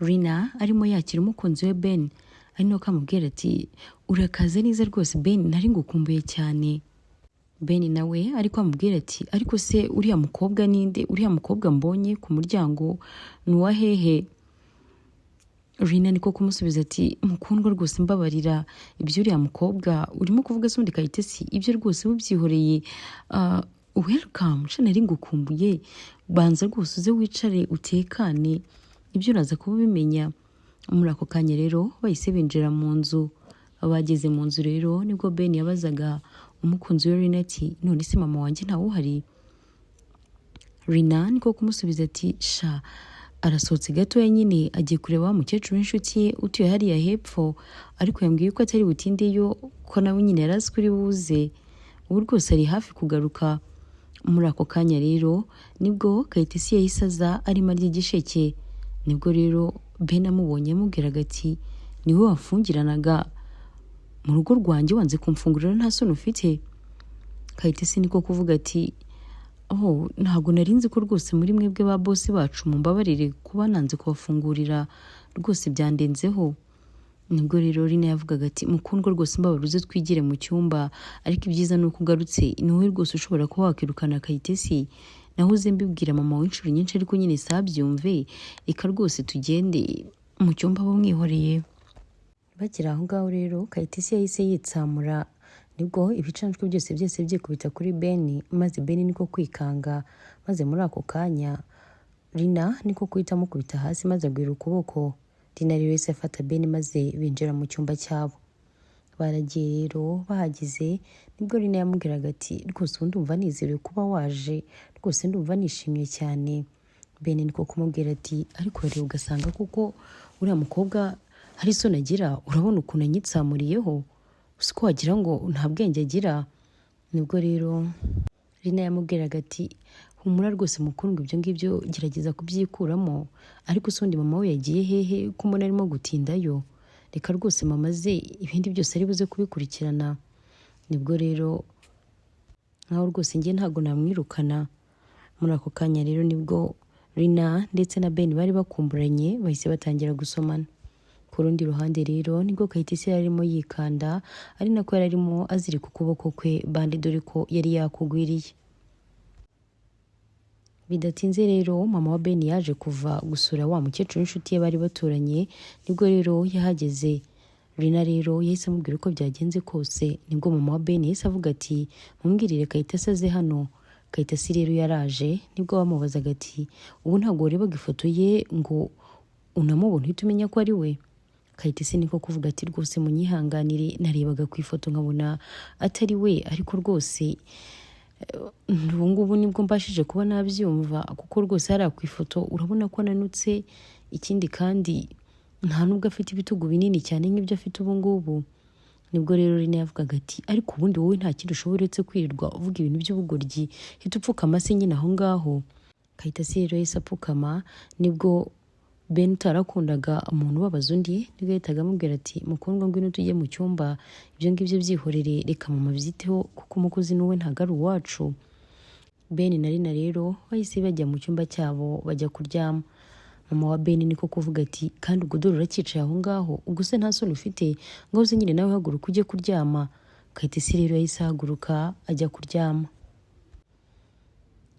Rina arimo yakira umukunzi we Ben, ari nako amubwira ati: "Urakaza neza rwose Ben, nari ngukumbuye cyane." Ben nawe ariko amubwira ati: "Ariko se uriya mukobwa ninde? Uriya mukobwa mbonye ku muryango ni uwa hehe?" Rina niko kumusubiza ati: "Mukundwa, rwose mbabarira, ibyo uriya mukobwa urimo kuvuga se ubundi Kayitesi, ibyo rwose bubyihoreye. Welcome sha, nari ngukumbuye. Banza rwose uze wicare utekane, ibyo uraza kuba ubimenya." Muri ako kanya rero bahise binjira mu nzu. Bageze mu nzu rero nibwo Ben yabazaga umukunzi we Rina ati: "None se mama wanjye ntawe uhari?" Rina niko kumusubiza ati: "Sha, arasohotse gatoya nyine, agiye kureba wa mukecuru w'inshuti ye utuye hariya hepfo, ariko yambwiye ko atari butindeyo, ko nawe nyine yari azi ko uri buze. Ubu rwose ari hafi kugaruka." Muri ako kanya rero nibwo Kayitesi yahise aza arimo arya igisheke. Nibwo rero Ben amubonye amubwiraga ati: "Niwe wamfungiranaga mu rugo rwanjye, wanze kumfungurira, nta soni ufite?" Kayitesi niko kuvuga ati: "Oh, ntabwo nari nzi ko rwose muri mwebwe ba boss bacu, mumbabarire kuba nanze kubafungurira, rwose byandenzeho." Nibwo rero Rina yavugaga ati: "Mukundwa, rwose mbabarira uze twigire mu cyumba, ariko ibyiza ni uko ugarutse, ni wowe rwose ushobora kuba wakirukana Kayitesi. Nahoze mbibwira mama w'inshuro nyinshi ariko nyine sabyumve. Reka rwose tugende mu cyumba bamwihoreye." Bakiri aho ngaho rero Kayitesi yahise yitsamura, nibwo ibicanshwe byose byose byikubita kuri Ben, maze Ben niko kwikanga, maze muri ako kanya Rina niko guhita amukubita hasi maze agwira ukuboko. Rina rero yahise afata Ben maze binjira mu cyumba cyabo. Baragiye rero, bahageze nibwo Rina yamubwiraga ati: "Rwose ubu ndumva nizerewe kuba waje, rwose ndumva nishimye cyane." Ben niko kumubwira ati: "Ariko rero ugasanga kuko uriya mukobwa hari isoni agira, urabona ukuntu anyitsamuriyeho, uzi ko wagira ngo nta bwenge agira." Nibwo rero Rina yamubwiraga ati: "Humura rwose mukundwa, ibyo ngibyo gerageza kubyikuramo. Ariko se ubundi mama we yagiye hehe ko mbona arimo gutindayo? Reka rwose mama ze, ibindi byose ari buze kubikurikirana." Nibwo rero nkaho rwose njye ntabwo namwirukana. Muri ako kanya rero nibwo Rina ndetse na Ben bari bakumburanye, bahise batangira gusomana. Ku rundi ruhande rero nibwo Kayitesi yari arimo yikanda, ari nako yari arimo azirika ukuboko kwe bande, dore ko yari yakugwiriye. Bidatinze rero mama wa Ben yaje kuva gusura wa mukecuru w'inshuti ye bari baturanye. Nibwo rero yahageze, Rina rero yahise amubwira uko byagenze kose. Nibwo mama wa Ben yahise avuga ati: "Mumbwirire Kayitesi aze hano." Kayitesi rero yaraje, nibwo bamubazaga ati: "Ubu ntabwo warebaga ifoto ye ngo unamubona uhita umenya ko ari we?" Kayitesi niko kuvuga ati: "Rwose munyihanganire, narebaga ku ifoto nkabona atari we, ariko rwose ubu ngubu nibwo mbashije kuba nabyumva, kuko rwose hariya ku ifoto urabona ko ananutse, ikindi kandi nta nubwo afite ibitugu binini cyane nk'ibyo afite ubu ngubu." Nibwo rero Rina yavugaga ati: "Ariko ubundi wowe nta kindi ushoboye uretse kwirirwa uvuga ibintu by'ubugoryi? Hita upfukama se nyine aho ngaho." Kayitesi rero yahise apfukama. Nibwo Ben utarakundaga umuntu ubabaza undi, nibwo yahitaga amubwira ati: "Mukundwa, ngwino tujye mu cyumba, ibyo ngibyo byihorere, reka mama abyiteho, kuko umukozi n'uwe ntabwo ari uwacu." Ben na Rina rero bahise bajya mu cyumba cyabo, bajya kuryama. Mama wa Ben niko kuvuga ati: "Kandi ubwo dore uracyicaye aho ngaho, ubwo se nta soni ufite? Ngaho se nyine nawe haguruka ujye kuryama." Kayitesi rero yahise ahaguruka ajya kuryama.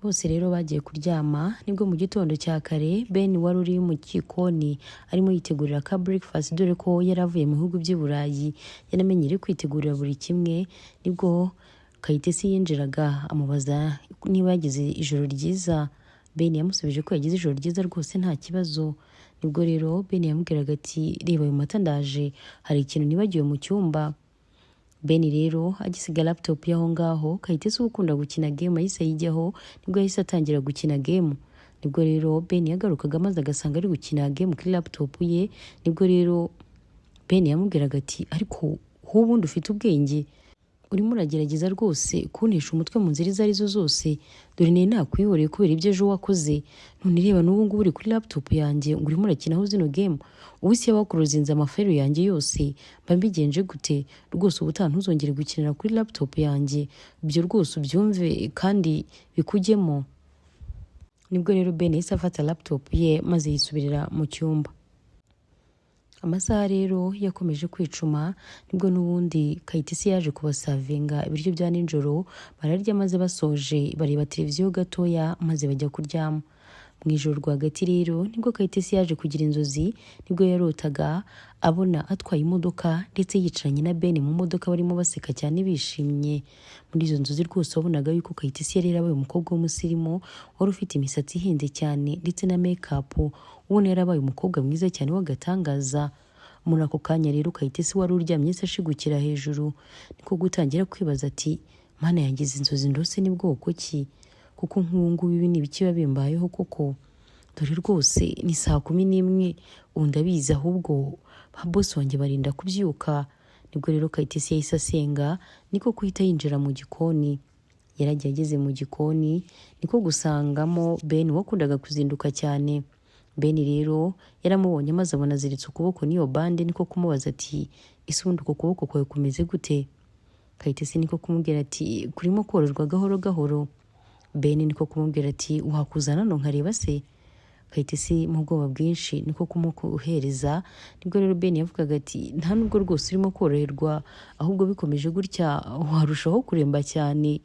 Bose rero bagiye kuryama. Nibwo mu gitondo cya kare Ben wari uri mu gikoni arimo yitegurira ka breakfast, dore ko yari avuye mu bihugu by'i Burayi yaramenyereye kwitegurira buri kimwe, nibwo Kayitesi yinjiraga amubaza niba yagize ijoro ryiza. Ben yamusubije ko yagize ijoro ryiza rwose, nta kibazo. Nibwo rero Ben yamubwiraga ati: "Reba ayo mata, ndaje, hari ikintu nibagiwe mu cyumba." Ben rero agisiga laptop y'aho ngaho, Kayitesi uba ukunda gukina game yahise ayijyaho, nibwo yahise atangira gukina game. Nibwo rero Ben yagarukaga maze agasanga ari gukina game kuri laptop ye. Nibwo rero Ben yamubwiraga ati: "Ariko wowe ubundi ufite ubwenge? Urimo uragerageza rwose kuntesha umutwe mu nzira izo arizo zose. Dore nari nakwihoreye kubera ibyo ejo wakoze, none reba n'ubu ngubu uri kuri laptop yanjye ngo urimo urakinaho zino game. Ubu isi wakuruzinze amaferu yanjye yose mba mbigenje gute? Rwose ubutaha ntuzongere gukinira kuri laptop yanjye, ibyo rwose ubyumve kandi bikujyemo." Nibwo rero Ben yahise afata laptop ye maze yisubirira mu cyumba. Amasaha rero yakomeje kwicuma, nibwo n'ubundi Kayitesi yaje kubasavinga ibiryo bya nijoro, bararya maze basoje bareba televiziyo gatoya maze bajya kuryama. Mu ijoro rwagati rero nibwo Kayitesi yaje kugira inzozi, nibwo yarotaga abona atwaye imodoka ndetse yicaranye na Ben mu modoka barimo baseka cyane bishimye. Muri izo nzozi rwose wabonaga yuko Kayitesi yari yarabaye umukobwa w'umusirimu wari ufite imisatsi ihenze cyane ndetse na make-up, ubona yarabaye umukobwa mwiza cyane w'agatangaza. Muri ako kanya rero Kayitesi wari uryamye se ashigukira hejuru, niko gutangira kwibaza ati: "Mana yanjye, izi nzozi ndose ni bwoko ki? Kuko nk'ubu ngubu ibi ni ibiki biba bimbayeho koko? Dore rwose ni saa 11, ubu ndabizi ahubwo ba boss wanjye barinda kubyuka." Nibwo rero Kayitesi yahise asenga, niko guhita yinjira mu gikoni. Yaragiye ageze mu gikoni niko gusangamo Ben wakundaga kuzinduka cyane. Ben rero yaramubonye maze abona aziritse ukuboko n'iyo bande, niko kumubaza ati: "Ese ubundi uko kuboko kwawe kumeze gute?" Kayitesi niko kumubwira ati: "Kurimo kororwa gahoro gahoro." Ben niko kumubwira ati: "Wakuzana hano nkareba se?" Kayitesi mu bwoba bwinshi niko kumuhereza. Nibwo rero Ben yavugaga ati: "Nta nubwo rwose urimo koroherwa, ahubwo bikomeje gutya warushaho kuremba cyane.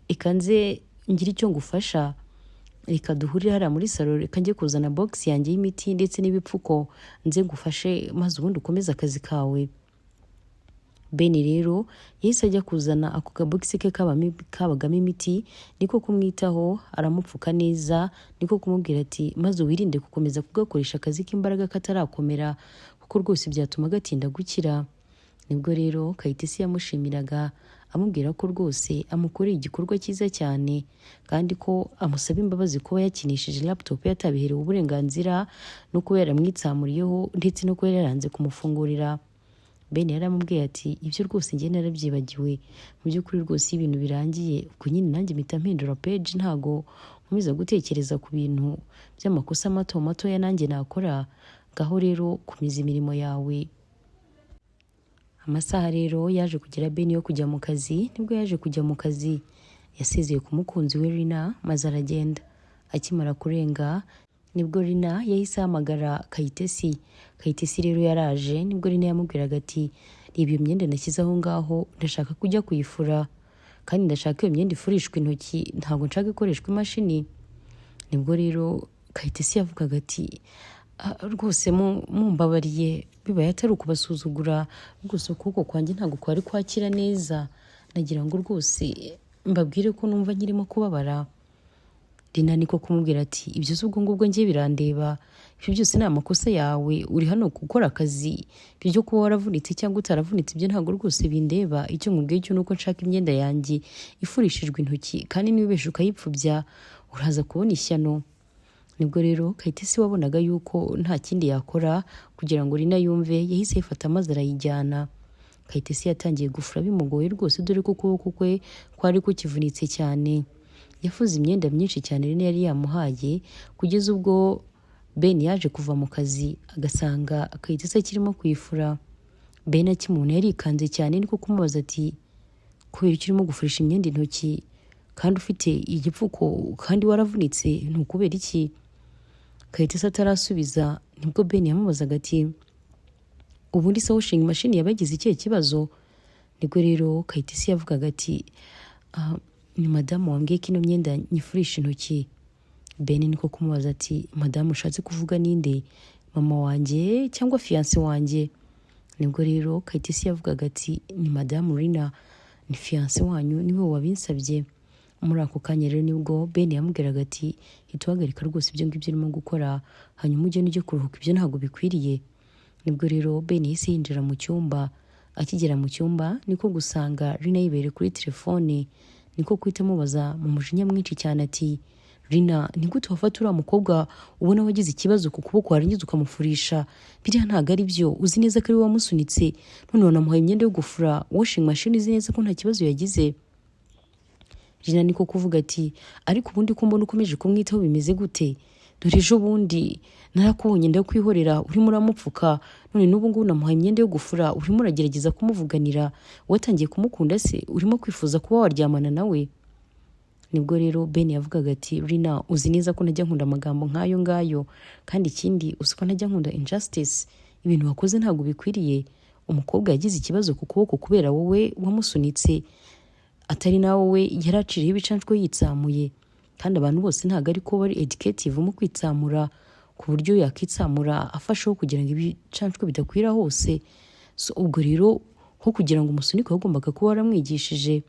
Reka nze ngire icyo ngufasha, reka duhurire hariya muri salo, reka njye kuzana box yanjye y'imiti ndetse n'ibipfuko, nze ngufashe maze ubundi ukomeze akazi kawe." Ben rero yahise ajya kuzana ako kabogisi ke kabagamo imiti, niko kumwitaho aramupfuka neza, niko kumubwira ati: "Maze wirinde gukomeza kugakoresha akazi k'imbaraga katarakomera, kuko rwose byatuma gatinda gukira." Nibwo rero Kayitesi yamushimiraga amubwira ko rwose amukoreye igikorwa cyiza cyane, kandi ko amusaba imbabazi kuba yakinishije laptop ye atabiherewe uburenganzira, no kuba yaramwitsamuriyeho, ndetse no kuba yaranze kumufungurira. Ben yaramubwiye ati: "Ibyo rwose njye narabyibagiwe. Mu by'ukuri rwose iyo ibintu birangiye ubwo nyine nanjye mpita mpindura page, ntago nkomeza gutekereza ku bintu by'amakosa mato matoya nanjye nakora. Ngaho rero komeza imirimo yawe." Amasaha rero yaje kugera Ben yo kujya mu kazi, nibwo yaje kujya mu kazi. Yasezeye ku mukunzi we Rina maze aragenda. Akimara kurenga nibwo Rina yahise ahamagara Kayitesi. Kayitesi rero yaraje, nibwo Rina yamubwiraga ati: "Reba iyo myenda nashyize aho ngaho, ndashaka kujya kuyifura, kandi ndashaka iyo myenda ifurishwa intoki, ntabwo nshaka ikoreshwa imashini." Nibwo rero Kayitesi yavugaga ati: "Ah, rwose mumbabariye, bibaye atari ukubasuzugura, rwose ukuboko kwanjye ntabwo kwari kwakira neza, nagira ngo rwose mbabwire ko numva nkirimo kubabara." Rina niko kumubwira ati: "Ibyo si ubwo ngubwo njye birandeba? Ibyo byose ni amakosa yawe, uri hano gukora akazi. Ibyo byo kuba waravunitse cyangwa utaravunitse, ibyo ntabwo rwose bindeba. Icyo nkubwiye cyo nuko nshaka imyenda yanjye ifurishijwe intoki, kandi niba ubeshe ukayipfubya uraza kubona ishyano." Nibwo rero Kayitesi wabonaga yuko nta kindi yakora kugira ngo Rina yumve, yahise ayifata maze arayijyana. Kayitesi yatangiye gufura bimugoye rwose, dore ko ukuboko kwe kwari kukivunitse cyane. Yafuze imyenda myinshi cyane Rina yari yamuhaye, kugeza ubwo Ben yaje kuva mu kazi agasanga Kayitesi akirimo kuyifura. Ben akimubona yarikanze cyane, niko kumubaza ati: "Kubera icyo urimo gufurisha imyenda intoki kandi ufite igipfuko kandi waravunitse, ni ukubera iki?" Kayitesi atarasubiza nibwo Ben yamubazaga ati: "Ubundi se washing machine yabagize ikihe kibazo?" Nibwo rero Kayitesi yavugaga ati: "Ah, ni madamu wambwiye ko ino myenda nyifurisha intoki." Ben niko kumubaza ati: "Madamu ushatse kuvuga ninde? Mama wanjye cyangwa fiancé wanjye?" Nibwo rero Kayitesi yavugaga ati: "Ni madamu Rina, ni fiancé wanyu, niwe wabinsabye." Muri ako kanya rero nibwo Ben yamubwiraga ati: "Hita uhagarika rwose ibyo ngibyo urimo gukora, hanyuma ugende ujye kuruhuka, ibyo ntabwo bikwiriye." Nibwo rero Ben yahise yinjira mu cyumba. Akigera mu cyumba niko gusanga Rina yibereye kuri telefone, niko guhita amubaza mu mujinya mwinshi cyane ati: "Rina, ni gute wafata uriya mukobwa ubona wagize ikibazo ku kuboko warangiza ukamufurisha? Biriya ntabwo ari byo. Uzi neza ko ari wowe wamusunitse, none wanamuhaye imyenda yo gufura washing machine, uzi neza ko nta kibazo yagize." Rina niko kuvuga ati: "Ariko ubundi ko mbona ukomeje kumwitaho, bimeze gute? Dore ejo bundi narakubonye ndakwihorera urimo uramupfuka, none n'ubu ngubu namuhaye imyenda yo gufura urimo uragerageza kumuvuganira. Watangiye kumukunda se? Urimo kwifuza kuba waryamana nawe?" Nibwo rero Ben yavugaga ati: "Rina, uzi neza ko ntajya nkunda amagambo nk'ayo ngayo, kandi ikindi uzi ko ntajya nkunda injustice. Ibintu wakoze ntabwo bikwiriye. Umukobwa yagize ikibazo ku kuboko kubera wowe wamusunitse, atari nawe we yaraciriyeho ibicanshwe yitsamuye. Kandi abantu bose ntabwo ari ko bari educative mu kwitsamura, ku buryo yakitsamura afasheho kugira ngo ibicanshwe bidakwira hose. So ubwo rero nko kugira ngo umusunike, wagombaga kuba waramwigishije."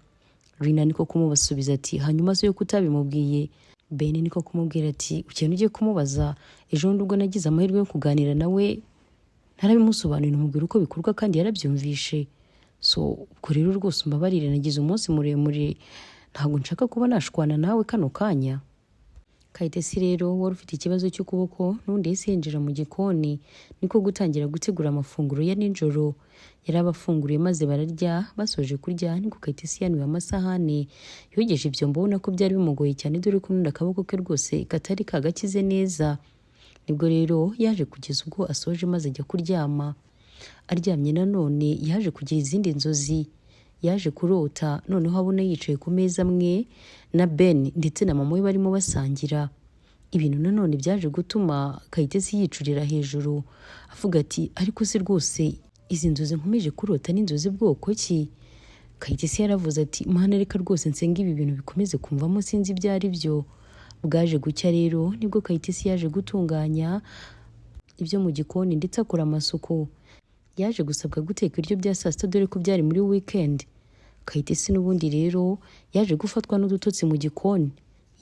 Rina niko kumubasubiza ati: "Hanyuma se yo kutabimubwiye?" Ben niko kumubwira ati: "Ugenda ugiye kumubaza. Ejo bundi ubwo nagize amahirwe yo kuganira nawe, narabimusobanurira, umubwira uko bikorwa kandi yarabyumvishe. So ubwo rero rwose umbabarire, nagize umunsi muremure, ntabwo nshaka kuba nashwana nawe kano kanya." Kayitesi rero wari ufite ikibazo cy'ukuboko n'ubundi yahise yinjira mu gikoni, niko gutangira gutegura amafunguro ya nijoro. Yari abafunguriye maze bararya. Basoje kurya niko Kayitesi yanuye amasahani, yogeje ibyombo, ubona ko byari bimugoye cyane, dore ko n'undi akaboko ke rwose katari kagakize neza. Nibwo rero yaje kugeza ubwo asoje maze ajya kuryama. Aryamye nanone yaje kugira izindi nzozi. Yaje kurota noneho abona yicaye ku meza amwe na Ben ndetse na mama we, barimo basangira. Ibintu nanone byaje gutuma Kayitesi yicurira hejuru, avuga ati: "Ariko se rwose izi nzozi nkomeje kurota ni inzozi bwoko ki?" Kayitesi yaravuze ati: "Mana, reka rwose nsenga ibi bintu bikomeze kumvamo, sinzi ibyo ari byo." Bwaje gucya rero nibwo Kayitesi yaje gutunganya ibyo mu gikoni ndetse akora amasuku. Yaje gusabwa guteka ibiryo bya saa sita, dore ko byari muri weekend. Kayitesi n'ubundi rero yaje gufatwa n'udutotsi mu gikoni.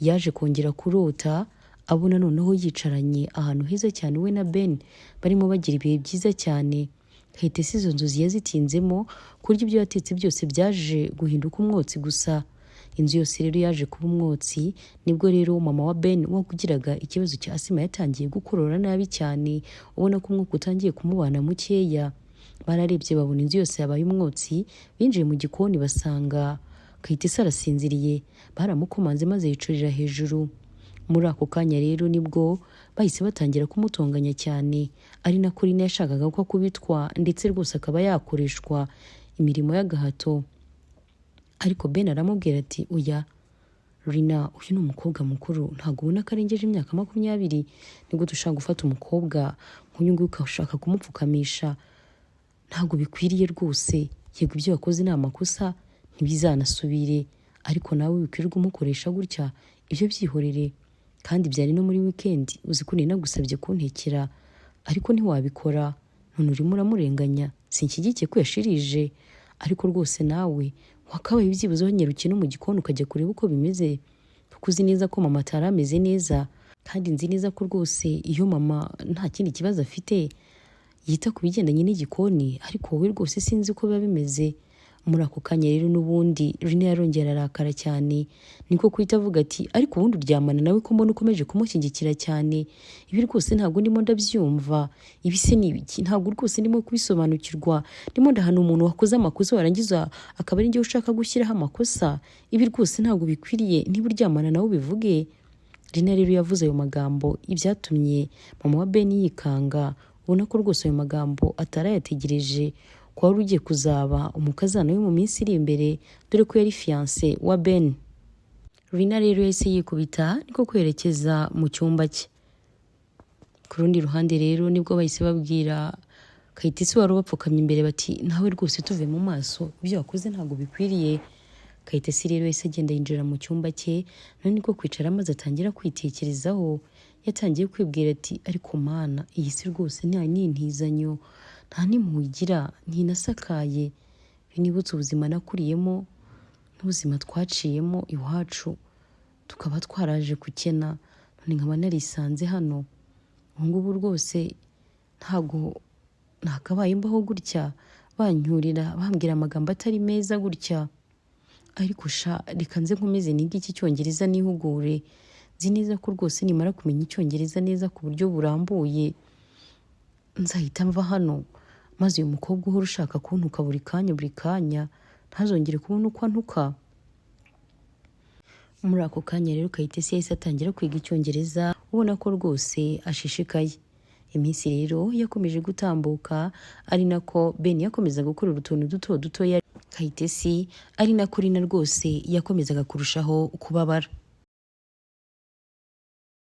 Yaje kongera kurota abona noneho yicaranye ahantu heza cyane, we na Ben barimo bagira ibihe byiza cyane. Kayitesi izo nzozi yazitinzemo, ku buryo ibyo yatetse byose byaje guhinduka umwotsi gusa. Inzu yose rero yaje kuba umwotsi. Nibwo rero mama wa Ben wagiraga ikibazo cya asima yatangiye gukorora nabi cyane, ubona ko umwuka utangiye kumubana mukeya. Bararebye babona inzu yose yabaye umwotsi. Binjiye mu gikoni basanga Kayitesi arasinziriye. Baramukomanze maze yicurira hejuru. Muri ako kanya rero nibwo bahise batangira kumutonganya cyane, ari nako Rina yashakaga ko akubitwa, ndetse rwose akaba yakoreshwa imirimo y'agahato. Ariko Ben aramubwira ati: "Oya Rina, uyu ni umukobwa mukuru, ntabwo ubona ko arengeje imyaka 20? Nigute ushaka gufata umukobwa nk'uyu nguyu ukashaka kumupfukamisha? Ntabwo bikwiriye rwose. Yego, ibyo wakoze ni amakosa, ntibizanasubire, ariko nawe wikwirirwa umukoresha gutya, ibyo byihorere. Kandi byari no muri weekend, uzi ko nari nagusabye kuntekera ariko ntiwabikora, none urimo uramurenganya. Sinshyigikiye ko yashirije, ariko rwose nawe wakabaye byibuze wanyarukiye no mu gikoni ukajya kureba uko bimeze, kuko uzi neza ko mama atari ameze neza. Kandi nzi neza ko rwose iyo mama nta kindi kibazo afite yita ku bigendanye n'igikoni, ariko wowe rwose sinzi uko biba bimeze." Muri ako kanya rero n'ubundi Rina yarongera arakara cyane, niko guhita avuga ati: "Ariko ubundi uryamana nawe ko mbona ukomeje kumushyigikira cyane? Ibi rwose ntabwo ndimo ndabyumva. Ibi se ni ibiki? Ntabwo rwose ndimo kubisobanukirwa. Ndimo ndahana umuntu wakoze amakosa, warangiza akaba ari njyewe ushaka gushyiraho amakosa. Ibi rwose ntabwo bikwiriye. Niba uryamana nawe ubivuge." Rina rero yavuze ayo magambo, ibyatumye mama wa Ben yikanga, ubona ko rwose ayo magambo atarayategereje ko wari ugiye kuzaba umukazana we mu minsi iri imbere, dore ko yari fiancé wa Ben. Rina rero yahise yikubita, niko kwerekeza mu cyumba cye. Ku rundi ruhande rero nibwo bahise babwira Kayitesi wari ubapfukamye imbere bati: "Nawe rwose tuve mu maso, ibyo wakoze ntabwo bikwiriye." Kayitesi rero yahise agenda yinjira mu cyumba cye, none niko kwicara maze atangira kwitekerezaho. Yatangiye kwibwira ati: "Ariko Mana, iyi si rwose nta n'intizanyo, nta n'impuhwe igira, ntinasakaye. Iyo nibutse ubuzima nakuriyemo n'ubuzima twaciyemo iwacu, tukaba twaraje gukena, none nkaba narisanze hano ubu ngubu, rwose ntabwo nakabaye mbaho gutya, banyurira bambwira amagambo atari meza gutya. Ariko sha, reka nze nkomeze nige iki Cyongereza, nihugure. Nzi neza ko rwose nimara kumenya Icyongereza neza ku buryo burambuye, nzahita mva hano, maze uyu mukobwa uhora ushaka kuntuka buri kanya buri kanya ntazongere kubona uko antuka." Muri ako kanya rero Kayitesi yahise atangira kwiga Icyongereza, ubona ko rwose ashishikaye. Iminsi rero yakomeje gutambuka, ari nako Ben yakomezaga gukora utuntu duto duto ya Kayitesi, ari nako Rina rwose yakomezaga kurushaho kubabara.